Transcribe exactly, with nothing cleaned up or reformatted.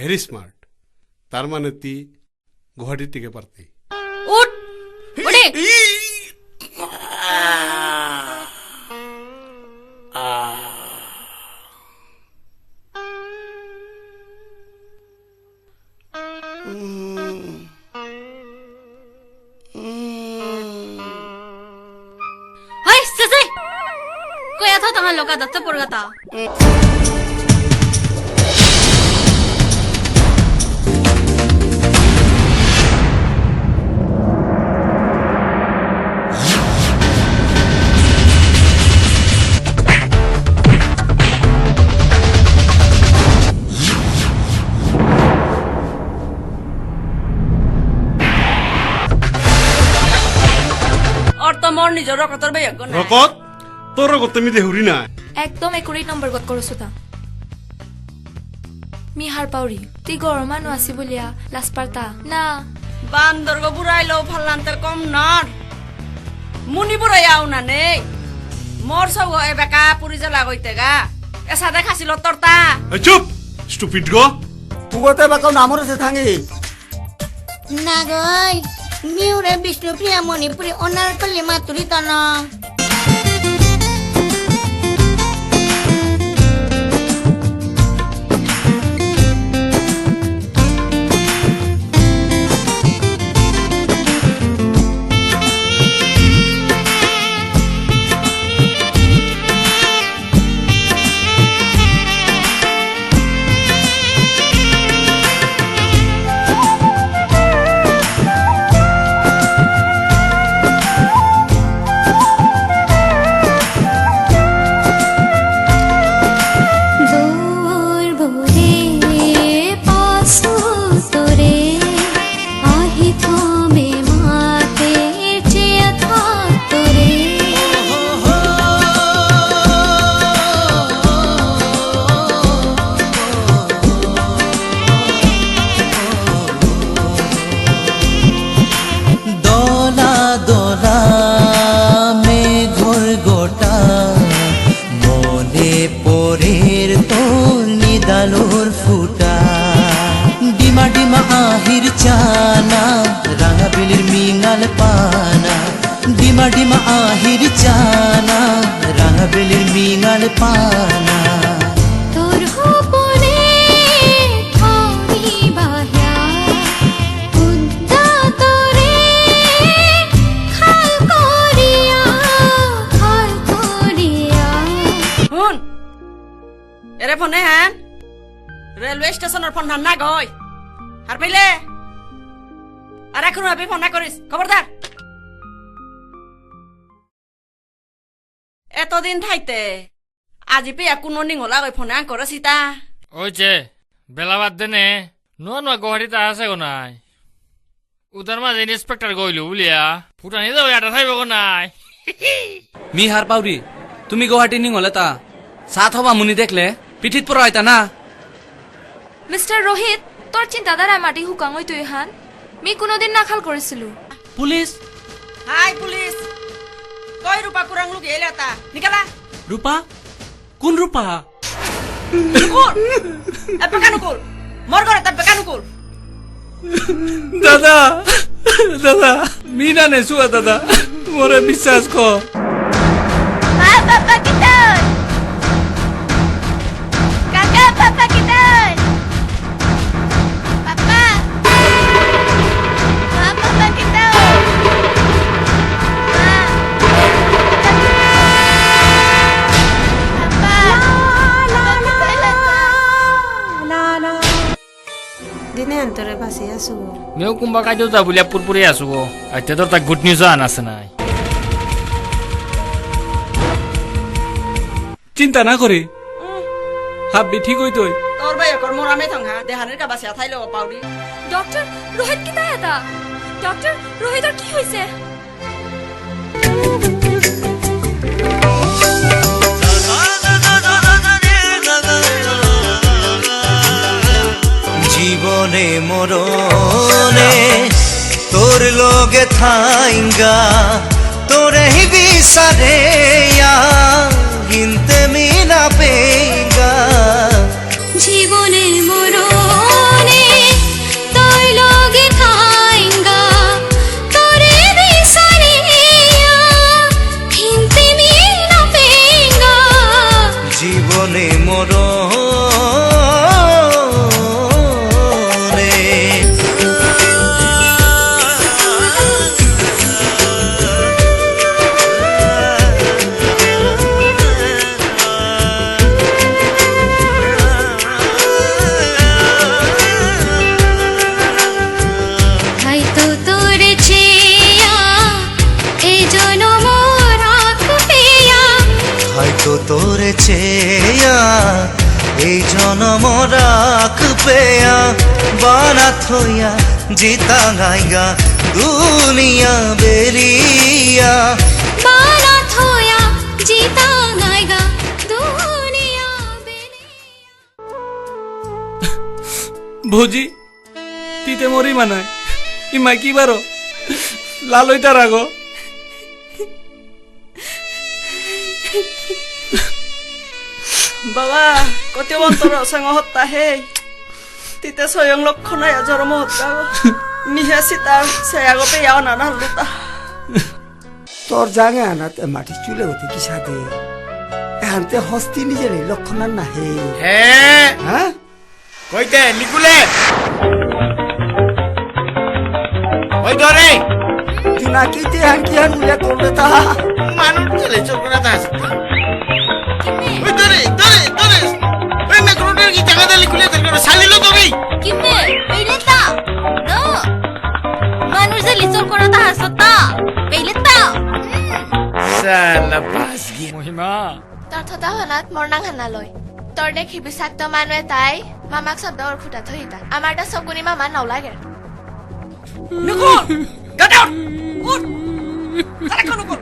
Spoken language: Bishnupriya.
Very smart. তার মানে তি গুয়াহাটির টিকে পারতি। উঠ! উঠে! হাই, সে, সে! কই আছো তোমার লোকা দত্ত পড়গাতা? অর তো মোর নিজর রকতর বেয়ক না। রকত? তোর রকত তো মি দেহুরি না। একদম একুরেট নম্বর গত করো সুতা। Me her Pauri. তি গরম মানু আসি বুলিয়া লাজ পারতা না। বান্দরগ বুড়াইলো ফাল্লান্তের কম নর। মুনি বুড়াই আও না নেই। মোর সব এবেকা পুরি জেলা গইতে গা। এসাদে খাসিল তরতা। এ চুপ! স্টুপিড গো। পুগতে বাকাও নামরে সে থাঙ্গি। নাগই, মিউরে বিষ্ণুপ্রিয়া মণিপুরী অনারকলি মাতুরি তন। দলা দলা মেঘর গটা, মনে পড়ের তোর নিদালোর ফুটা। ডিমা ডিমা আহির চানা, রাঙা বিলির মিঙাল পানা। ডিমা ডিমা আহির চানা, রাঙা বিলির মিঙাল পানা। তোর হপনে ঠারি বাহিয়া, উদ্দা তোরে খাল করিয়া, খাল করিয়া। হুন, এরে ফোনে হ্যান? রেলওয়ে স্টেশনর ফোন হান না গই। হার পেলে? আর এখন ভাবি ফোন না করিস। খবরদার। এতদিন থাইতে আজি পেয়া কোনো নিঙলা গই ফোন আন করেসিতা। ওই যে, বেলা বাদ দেনে, নুয়া নুয়া গুয়াহাটিত আছে গো নাই। উদার মাঝে ইন্সপেক্টর গইলু বুলিয়া, ফুটানি দেও এটা থাইব গো নাই। মি হার পাউরি, তুমি গুয়াহাটি নিঙলে তা, সাত হবা মুনি দেখলে, পিঠিত পড়াইতা না। মিস্টার রোহিত, তোর চিন্তাধারা মাটি হুকাং হইতো ইহান। মি কোনোদিন না খাল করেছিল। পুলিশ! হাই পুলিশ! কই রূপা কুরাং লুকিয়ে এলে তা? নিকালা! রূপা? কোন রূপা? নুকুল! এপেকা নুকুল! মোর ঘরে তেপেকা নুকুল! দাদা! দাদা! মিনা নেসুয়া দাদা! মোরে বিশ্বাস কর! মা, পাপা কিতাই? কাকা, পাপা কিতাই? পাপা! মা, পাপা কিতাই? মা! পাপা! দিনে আন্তরে বাসি আসু। মেও কুম্বা কাজো যা বুলিয়া পুরপুরে আসু গো। আইতে তোর তা গুড নিউজ আন আছে নাই। চিন্তা না করে। হাব্বি ঠিক হইতই। তোর ভাই কর মোরামে থংহা। দেহানের কা বাসিয়া থাইলো পাউরি। ডক্টর, রোহিত কিতা এটা? ডক্টর, রোহিতর কি হইছে? জীবনে মরণে তোর লগে থাইঙ্গা, তোরে হি বিচারে ইয়া গিনতে মিলা পেঙ্গা। জীবনে মরণে চেয়া, এই জনম রাখ পেয়া, বানা থইয়া জিতাঙাইগা দুনিয়া বেলিয়া। বানা থইয়া জিতাঙাইগা দুনিয়া বেলিয়া। ভৌজি, তিতে মরি মানায়। ইমাই কি বারো? লালইতা রাগো। বাবা, কতি অন্তর সঙ্গ হত্তা হে। তিতে স্বয়ং লক্ষণ আয়া জরম হত্তা গো। মিহে সীতার সে আগতে ইয়াও নানা লুতা। তোর জাঙে আনাতে মাটি চুলে হতে কি সাদে? এহানতে হস্তি নিজের লক্ষণ আর না হে। হে। হ্যাঁ? কইতে নিকুলে? ওই ধরে। তুই না কিতে হান কি হান উলে করবে তা? মানুষ চলে চোখ না তা। ওই ধরে, ধরে, ধরে। ওই মেকরোনের কি জায়গা দালি খুলে তার করে সালিলো তো নেই। কিমে, পেইলে তা? দো। মানুষ যে লিচর করে তা হাসতা। পেইলে তা? সালা বাস গিয়া। মহিমা। তোর থতা হনাত মোর নাং হানা লই। তোর দেখি বিষাক্ত মানুয়ে তাই মামাক শব্দ ওর খুঁটা থইতা। আমার তা সবগুনি মামা নাও লাগে। নুকুল! Get out! উঠ! তারা কেন কর?